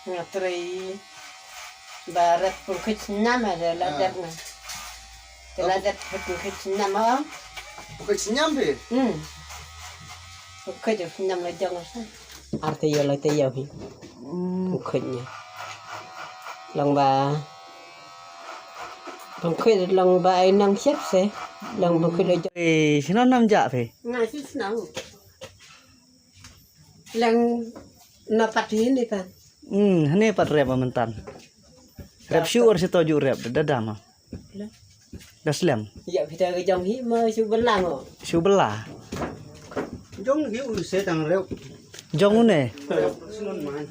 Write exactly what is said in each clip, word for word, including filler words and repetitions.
Nga trei ba rep pun khit nam ha la dep nga. Te la dep pun khit nam ha. Pun khit nam phi? Hmm. Pun khit nam la jong sa. Ar te yo la te yo phi. Pun khit nya. Long ba pun khit long ba ai nang chep se. Long pun khit la jong. Eh, sino nam ja phi? Nga si snang. Lang na pat hi ni pa. Hmm, hane pat rep ma mentan. Rep shu or sito ju rep da dama. Da slem. Ya pita ke jong hi ma shu belang o. Shu bela. Jong hi u se tang rep. Jong une. Rep sunun man.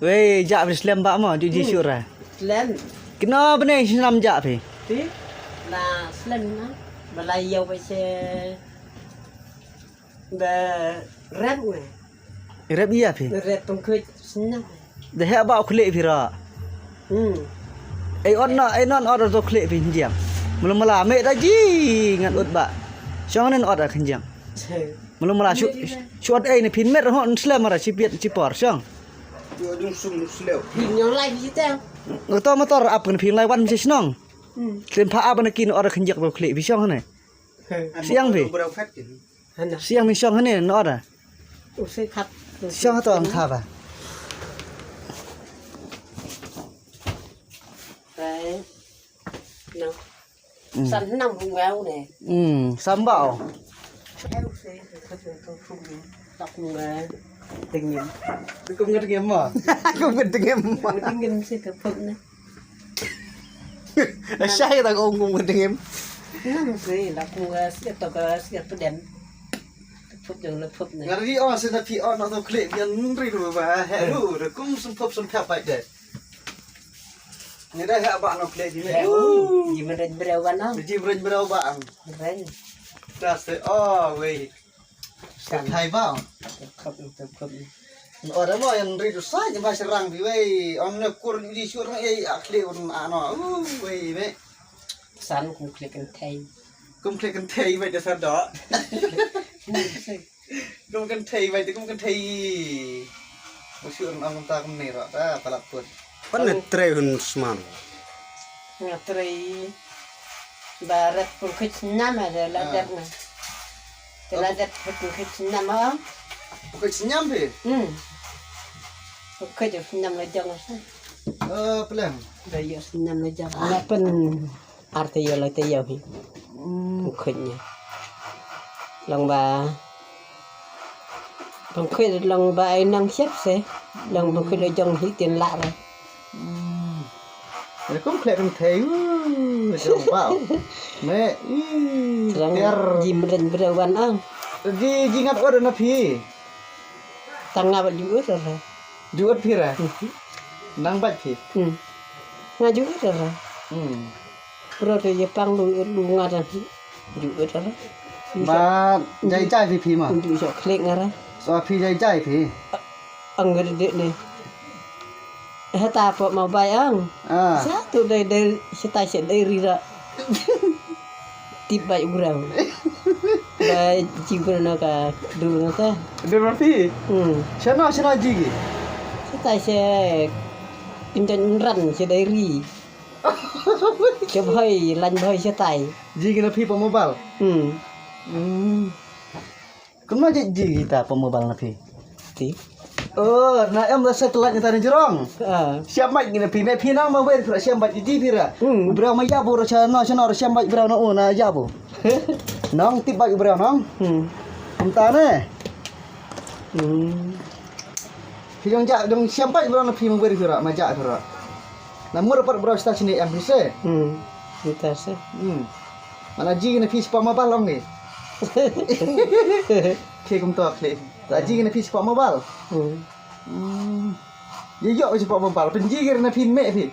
Wei, ja phi slem ba mo, ju ji shu ra. Slem. Kino bne snam ja phi? Phi? La slem na. Ba la yoh ba se. Ba rep ne. Rep iya phi? Rep pengkut snam. De heh ba u khlieh phi ra. Hmm. Ei ot na, ei non ot to khlieh phi jiang. Mula mula me da ji ngan ut ba. Shong nen ot a khnjiang. Mula mula shu shu ot ei ne phin met ho slem ra chi piet chi por shong. Yo dung sum slem. Phin nyong lai phi tang. Ngato motor ap kan phin lai wan mi shnong. Hmm. Tlem pha ap na kin ot khnjiak to khlieh phi shong ne. Siang phi. Brau khat kin. Hana. Siang ni shong hane no da. U se khat. Shong to ang tha ba. Ai. No. Hmm. San nam hung weu ne. Hmm, sambal. Ai u se khat to phung ne. Tak hung weu. Dengim. Kum ngat ngem ma. Kum ngat ngem ma. Dengim se ka phung ne. Shai ta ko ngum ka dengim. Nang se la ku ga sia to ga sia to den. Put jong le put ne. Ngar ri o se na phi o na to kle bian ri ru ba he ru de kum sum pop sum pap bai de. Ni da ha ba no kle ji me. Ji me ren breu ba na. Ji me ren breu ba ang. Ren. Da se o wei. Kan hai ba. Khop khop. Ora mo yan ri du sa ni ba serang bi wei. Ong ne kur di sur ei a kle un ano. Wei me. San kum kle kan thei. Kum kle kan thei wei de sa do. Kum kan thei wei de kum kan thei. Usur ong ta kum ne ro da palat put. Pan ne trei hun sman. Nga trei ba rep pun khit nam ha la dep nga. Te la dep pun khit nam ha. Pun khit nam phi? Hmm. Pun khit nam la jong sa. Eh, peleng. Da yo nam la jong. La pen ar te yo la te yo phi. Hmm. Pun khit nya. Long ba Pengkhuid long ba ai nang siap se. Long pengkhuid long jong hi tin lah re. Hmm. Kum khlek kum thei. Uh, jong ba. Me. Ih, long tiar. Ji mren bre wan ang. Ji ji ngat ot na phi. Tang nga ba ju ot ra. Ju ot phi ra. Hmm. Nang ba phi. Hmm. Nga ju ot ra. Hmm. Bro te ye pang lu lu nga dan. Ju ot ra. Ba jai jai phi phi ma. Ju jo klik nga ra. So phi jai jai phi. Ang de de ne. Hata po ma bai ang. Ah. Sa tu dai dai sita se dai ri ra. Tip bai urang. Bai ji urang na ka dur na ta. Dur ma phi. Hmm. Shana shana ji gi. Sita se indan ran se dai ri. Ke bhai, lan bhai shatai. Ji ki na phi pa mobile. Hmm. Hmm. Kumno ji ji kita pa mobile na phi. Ti. Oh, na em da satellite ni ta ni jrong. Ah. Siap mai ki na phi me phi nang ma wer phi siap mai ji phi ra. Hmm. Bro ma ya bu ra cha no cha no siap mai bro na u na ya bu. Nong tip mai bro nong. Hmm. Kum ta ne. Hmm. Phi jong ja jong siam pai bro na phi mong beri phi ra ma ja phi ra. Na mur pat bro sta sini em phi se. Hmm. Kita se. Hmm. Mana ji na phi spa ma bal ong ni. Ke kum to kle. Ta ji na phi spa ma bal. Hmm. Hmm. Ye yo spa ma bal. Pynji na phi me phi.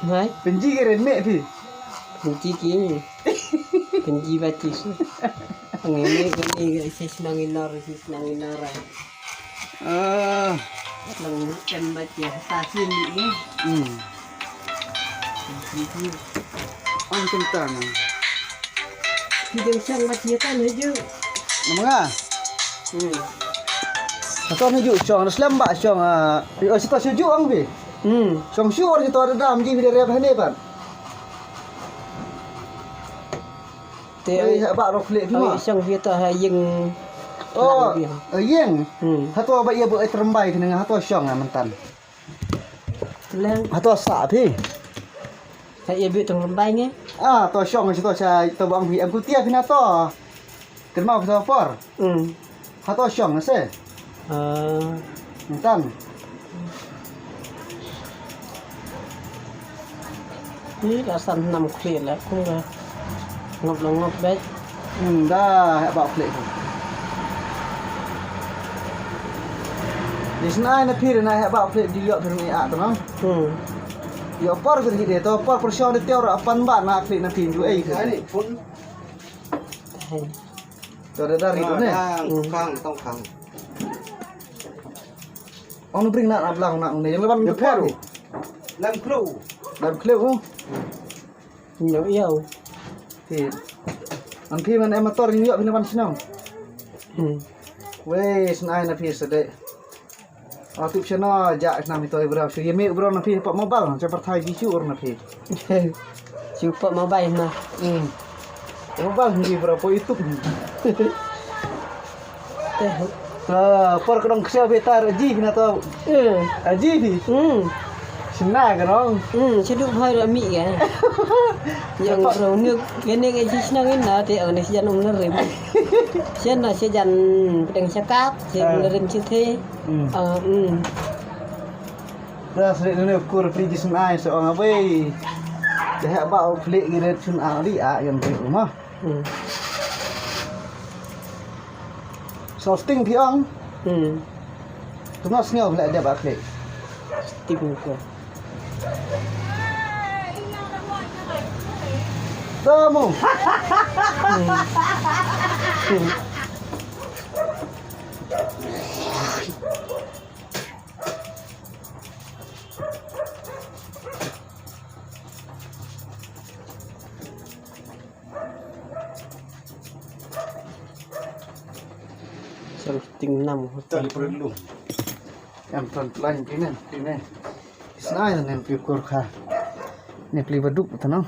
Hai. Pynji ki ren me phi. Pynji ki. Pynji ba ti su. Ngi me ko ni ga sis nang inor sis nang inor. Ah. Nang kan ba ti sa sin ni. Hmm. Pynji ki. Ang kentang. Ki deng sang ba ti kan haju. Nama nga? Hmm. Hato ni ju shong, slem ba shong, ah, oh, sito shu ju ang bi. Hmm. Shong shu or sito da dam ji bi de rep hane ban. Te, eh, ba ro klik bi ma. Shong sito ha ïing. Oh, ïing. Hmm. Hato ba ïa bu ai trembai kene hato shong ah mentan. Leng. Hato sa phi. Sa ïa bi tong rembai ngi. Ah, to shong sito sa to bang phi em kutia phi na to. Kynmaw phi to por. Hmm. Hato shong se. Ah. Ntan. Ni la san nam khli la kum ga. Ngop la ngop bek. Hmm, da heh ba klik. Di snai na phi na heh ba klik di yok phi ni a to no. Hmm. Yok por phi de to por por shong de teo ra pan ba na klik na phi ju ei. Ani phone. To da da ri ne. Hmm. Khang tong khang. Ong bring na na blang na ne. Yang leban de por. Lam klo. Lam klo. Ïoh ïoh. Phi. An phi man em motor ïoh phi na ban shnong. Hmm. Wei snai na phi sede. Atup shano ja snam ito bro. Shu yemi bro na phi pa mobile. Cha parthai ji shu ur na phi. Shu pa mobile na. Hmm. Mobile ni bro po YouTube. Ah, por ka dong kshaw betar aji na to. Eh. Aji di. Hmm. Sna ka dong. Hmm, shu duk bhai ra mi ga. Yang ro nu kene ke ji sna ngin na te ane sijan um na rim. Sijan na sijan pedang cakap, sijan um na rim cithe. Hmm. Ah, hmm. Da sri ne kur pri ji sna ai so ong abai. Dah ba u plik gi ret sun ali a yang di rumah. Hmm. So sting phi ong. Hmm. Tu mas ngau phi la dep aklik. Sting ko. Tamu. Hmm. Hmm. Sel ting nam hotel perlu. Yang front line kine, kine. Isnai nen pi kur kha. Ne pli baduk tano.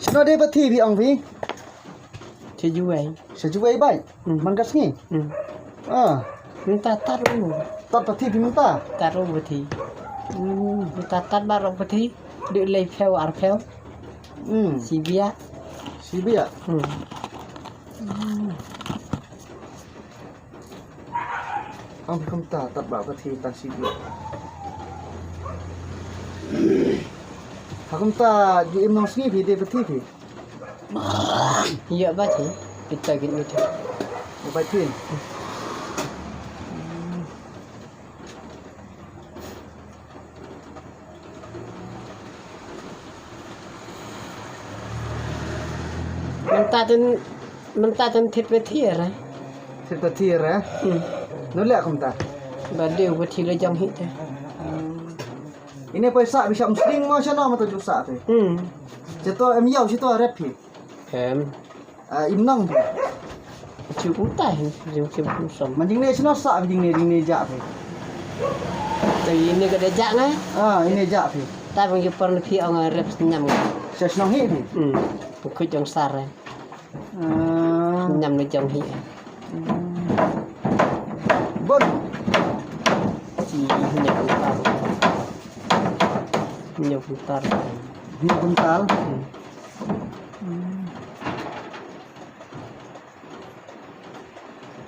Shano de pathi phi ong phi? Sha juwai. Sha juwai bai. Hmm. Man ka sngi. Hmm. Ah. Mynta tat ru. Tat pathi phi mynta. Tat ru pathi. Hmm. Mynta tat baroh pathi. Dei lei phew ar phew. Hmm. Sibia. Sibia. Hmm. Hmm. Ong phi kumta tat ba pathi tang sibia. Ha kumta ju im nong sngi phi de pathi phi. Ïa ba thi pita gin ni thi. Ba thi. Mynta tun, mynta tun thit pathi ra. Thit pathi ra. Hmm. No leh kumta. Ba dei pathi la jong hi te. Ine paisa bisa msling mo shano mo tu sa te. Hmm. Cheto em yau cheto rep hi. Em. Ah, im nong. Chu kumta hin, jing chu kum som. Man jingne shano sa jingne jingne ja phi. Ta ine ka da ja ngai. Ah, ine ja phi. Ta bang ki por na phi ong rep nyam. Sa shnong hi phi. Hmm. Pu khu jong sar. Ah. Nyam na jong hi. Bon. Si nyam tar. Nyam tar. Nyam tar. Hmm. Hmm.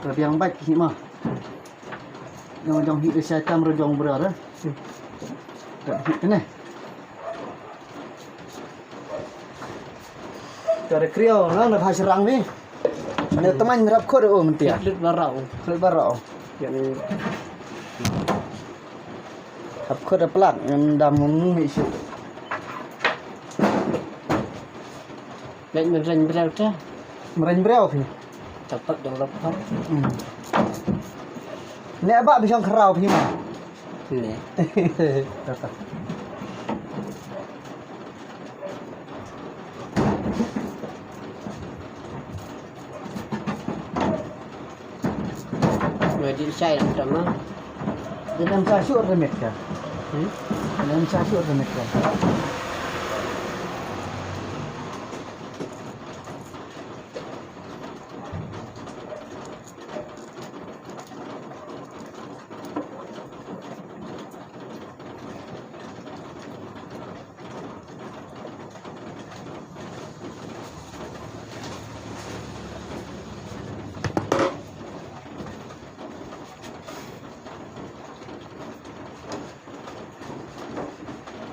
Ka biang bait hi ma. Jong jong hi sa tam ro jong bra ra. Ka hi ne. Ka re kriau na na bha srang ni. Ne tamang rap khot o mentia. Lut barau. Lut barau. Ya ni. Ap khot da plak ngan dam mung mi shu. Lek men reng breu ta. Mreng breu phi. Tapat dong lap pat. Hmm. Ne ba bi shong khrau phi ma. Ne. Tata. Madi shai ang tama. Dei nam sa shuh remit ka. Hmm? Dei nam sa shuh remit ka.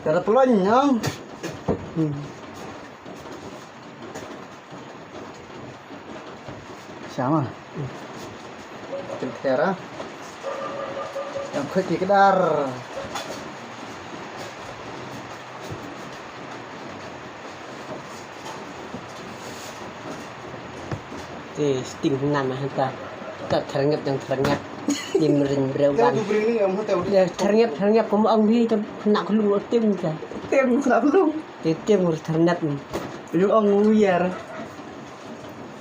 Ka da ploin, no? Hmm. Sama. Kynthera. Yang khuid ki kdar. Te sting hynna ma hynta. Ta tyrngep jong tyrngep. Im ring breu ban. Ya tyrngep tyrngep kum ong hi ta hynna klung tim ta. Tim hynna klung. Te tim ur tyrngep. Yu ong u yar.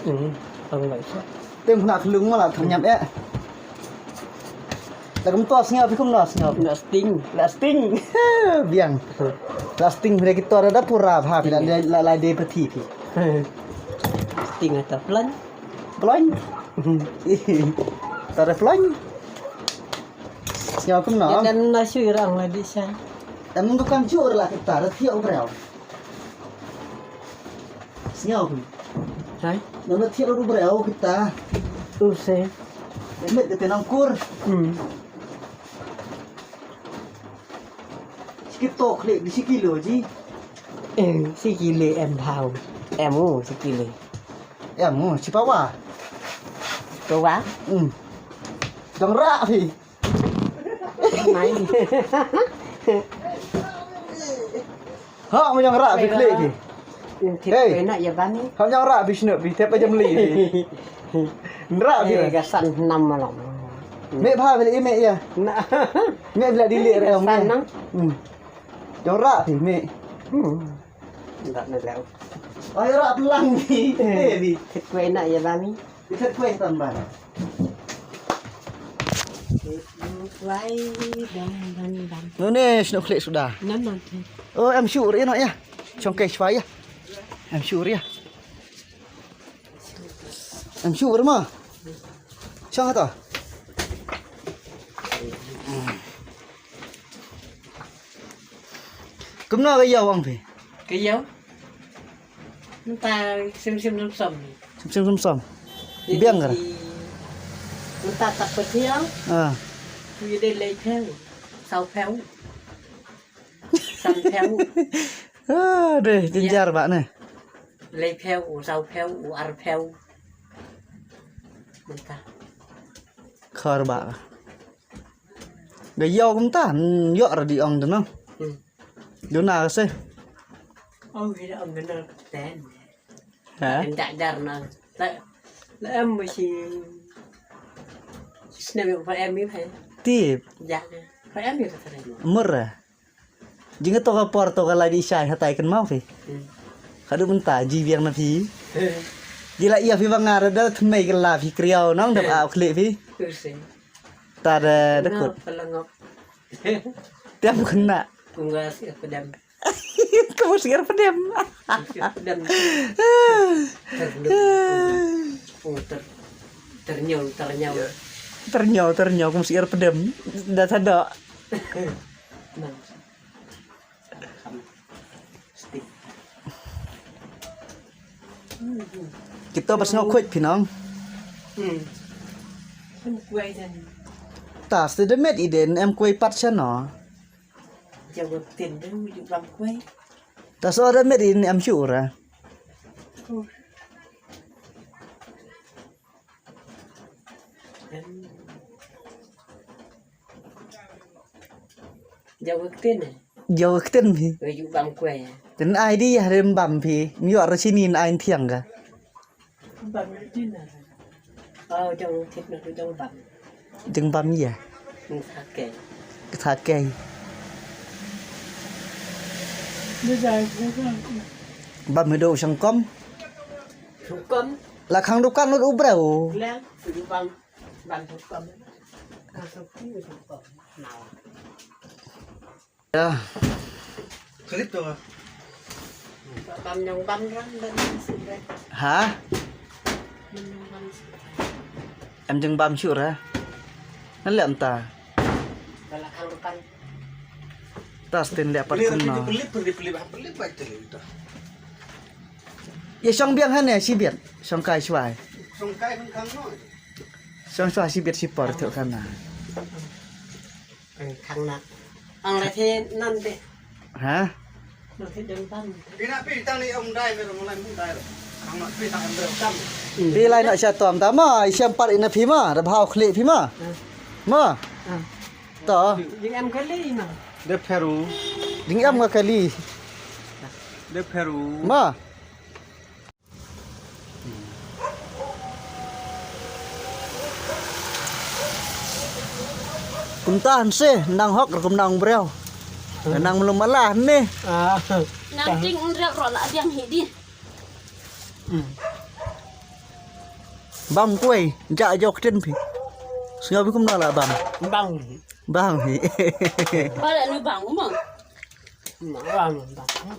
Hmm, ong bai sa. Tem khna thlung ma la tharnyap eh. La kum to sngew phi kum no sngew. La sting. La sting. Biang. La sting re ki to da pura bha phi la la la de pati phi. Sting ata plan. Plan. Tara plan. Sngew kum no. Dan na shu rang la di sa. Em dukan jur la kita da thiok breu. Sngew phi. Hai. Nang da thiah ruh breu kita. Tu se. Met kata nang kur. Hmm. Sikit tok lek di sikilo ji. Eh, sikile em bhau. Em u sikile. Em u sipawa. Pawa. Hmm. Dang rak phi. Mai. Ha, ma jong rak phi klik phi. Hey. Kena ya bani. Ha, ma jong rak phi snu phi tep jam li. Rak phi. Eh, gasan nam malam. Me bha beli me ya. Na. Me beli dili re me. Sanang. Hmm. Jong rak phi me. Hmm. Ndak na leu. Ai rak pelang phi. Eh, phi. Kena ya bani. Ikat kue tamban. Wai dang dang dang. Nune shnuk klik sudah. Nan nan tu. Oh, em shu ri no ya. Chong kai shwa ya. Em shu ri ya. Em shu ri ma. Chong ta. Kumno ka ïaw ong phi? Ka ïaw? Mynta sim sim som som. Sim sim som som. Biang ka? Mynta tak peti ïaw. Ah. Wi de lei phew. Saw phew. San phew. Ah, deh, jynjar ba ne. Lei phew, u saw phew, u ar phew. Mynta. Khor ba. Ga ïaw kumta, ïoh ra di ong dano. Hmm. Duna ka se. Ong ïa ong dano ten. Ha? Nda jar na. La la em shi. Snem ïa pha em ïa pha. Tip. Ja. Pha em ïa pha. Mur. Jingto ka por to ka la di shai hatai kan mau phi. Hmm. Kadu mynta ji biang na phi. Hmm. Ji la ïa phi ba ngar da tmei ka la phi kriau nong da au klik phi. Kursi. Ta da da kut. Pelengok. Tiap kena. Ungas ya pedam. Kamu siar pedam. Siar pedam. Ternyau ternyau. Ternyau ternyau kamu siar pedam. Da sadok. Nah. Kita bas ngau kuit pinang. Hmm. Em kuai dan. Tas te demet iden em kuai pat chano. Jawab tin dan ujuk bang kuai. Tas ora met iden em syura. Oh. Jawa ktien eh? Jawa ktien phi. Wei ju bam kuai eh? Ten ai di ya rem bam phi. Myo ra sini na ai thiang ka. Bam ktien eh? Oh, jong thit na tu jong bam. Jong bam ya. Ni sa kei. Sa kei. Bam mi do shang kom. Shang kom. La khang dukan lut u breu. Lang, tu bam. Bam tu kom. Ya. Klip tu. Bam nyong bam ram bam sih bre. Ha? Bam nyong bam sih. Em jeng bam shuh ra. Ngan leh mynta. Dalam angkan. Ta stin leh pat kum no. Pelip, pelip, pelip, pelip baik tu. Ya shong biang hane sibit. Shong kai shwai. Shong kai khang khang no. Shong shwai sibit sipor tu kana. Ang thang na. Ang la the nan te. Ha? Nan te dang tan. Pina pi tang ni ong dai me ro mulai mung dai ro. Ang ma pi tang em ro tam. Pi lai na sha tom ta ma, i siam pat ina phi ma, da bhau khli phi ma. Ma. To. Ding em kali ma. De pheru. Ding em nga kali. De pheru. Ma. Kumta hanse nang hok kum nang breu. Nang mlum mala ne. Ah. Nang ting un rep ro la diang hi di. Bang kuai ja jok tin phi. Sngap phi kum na la bang. Bang. Bang hi. Ba la nu bang mo. Ma bang bang.